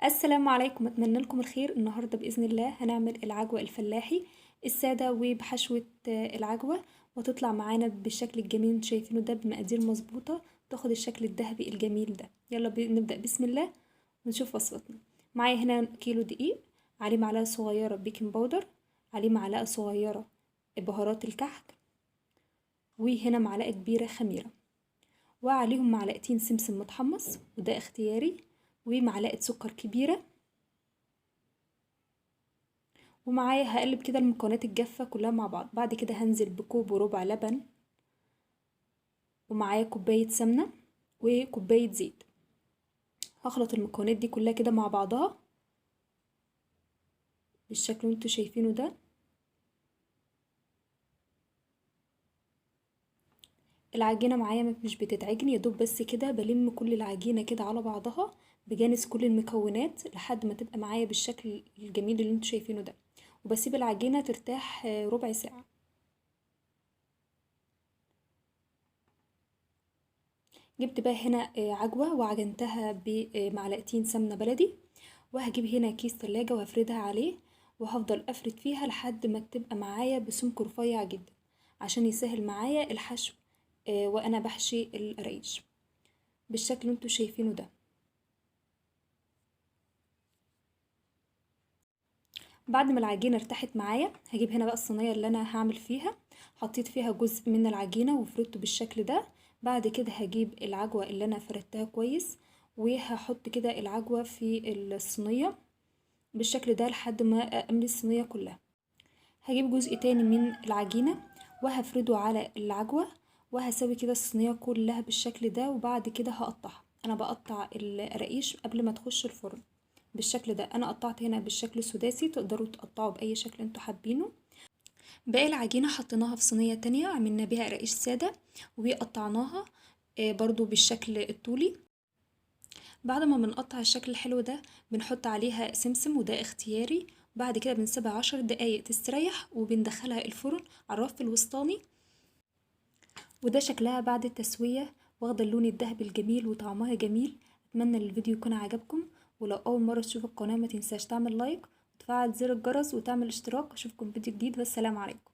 السلام عليكم، اتمنى لكم الخير. النهارده باذن الله هنعمل العجوه الفلاحي السادة وبحشوه العجوه، وتطلع معانا بالشكل الجميل اللي شايفينه ده بمقادير مظبوطة، تاخد الشكل الذهبي الجميل ده. يلا نبدا بسم الله ونشوف وصفتنا. معايا هنا كيلو دقيق، عليه معلقه صغيرة baking powder، عليه معلقه صغيرة بهارات الكحك، وهنا معلقه كبيرة خميره، وعليهم معلقتين سمسم متحمص وده اختياري، ومعلقة سكر كبيرة. ومعايا هقلب كده المكونات الجافه كلها مع بعض. بعد كده هنزل بكوب وربع لبن، ومعايا كوباية سمنه وكوبايه زيت. هخلط المكونات دي كلها كده مع بعضها بالشكل اللي انتوا شايفينه ده. العجينة معايا مش بتتعجن، يا دوب بس كده بلم كل العجينة كده على بعضها بجانس كل المكونات لحد ما تبقى معايا بالشكل الجميل اللي انتوا شايفينه ده، وبسيب العجينة ترتاح ربع ساعة. جبت بقى هنا عجوه وعجنتها بمعلقتين سمنه بلدي، وهجيب هنا كيس تلاجة وهفردها عليه، وهفضل افرد فيها لحد ما تبقى معايا بسمك رفيع جدا عشان يسهل معايا الحشو وانا بحشي القرايش بالشكل اللي انتوا شايفينه ده. بعد ما العجينة ارتاحت معايا هجيب هنا بقى الصينية اللي انا هعمل فيها، حطيت فيها جزء من العجينة وفردته بالشكل ده. بعد كده هجيب العجوه اللي انا فردتها كويس، وهحط كده العجوه في الصينية بالشكل ده لحد ما املي الصينية كلها. هجيب جزء تاني من العجينة وهفرده على العجوه، وهسوي كده الصينية كلها بالشكل ده. وبعد كده هقطعها، انا بقطع القراقيش قبل ما تخش الفرن بالشكل ده. انا قطعت هنا بالشكل السداسي، تقدروا تقطعوا باي شكل انتوا حابينه. باقي العجينة حطيناها في صينية تانية عملنا بيها قراقيش ساده وقطعناها برضو بالشكل الطولي. بعد ما بنقطع الشكل الحلو ده بنحط عليها سمسم وده اختياري. بعد كده بنسيبها 10 دقايق تستريح، وبندخلها الفرن على الرف الوسطاني. وده شكلها بعد التسوية، واخده اللون الذهبي الجميل وطعمها جميل. اتمنى الفيديو يكون عجبكم، ولو اول مرة تشوفوا القناة ما تنساش تعمل لايك وتفعل زر الجرس وتعمل اشتراك. اشوفكم في فيديو جديد، والسلام عليكم.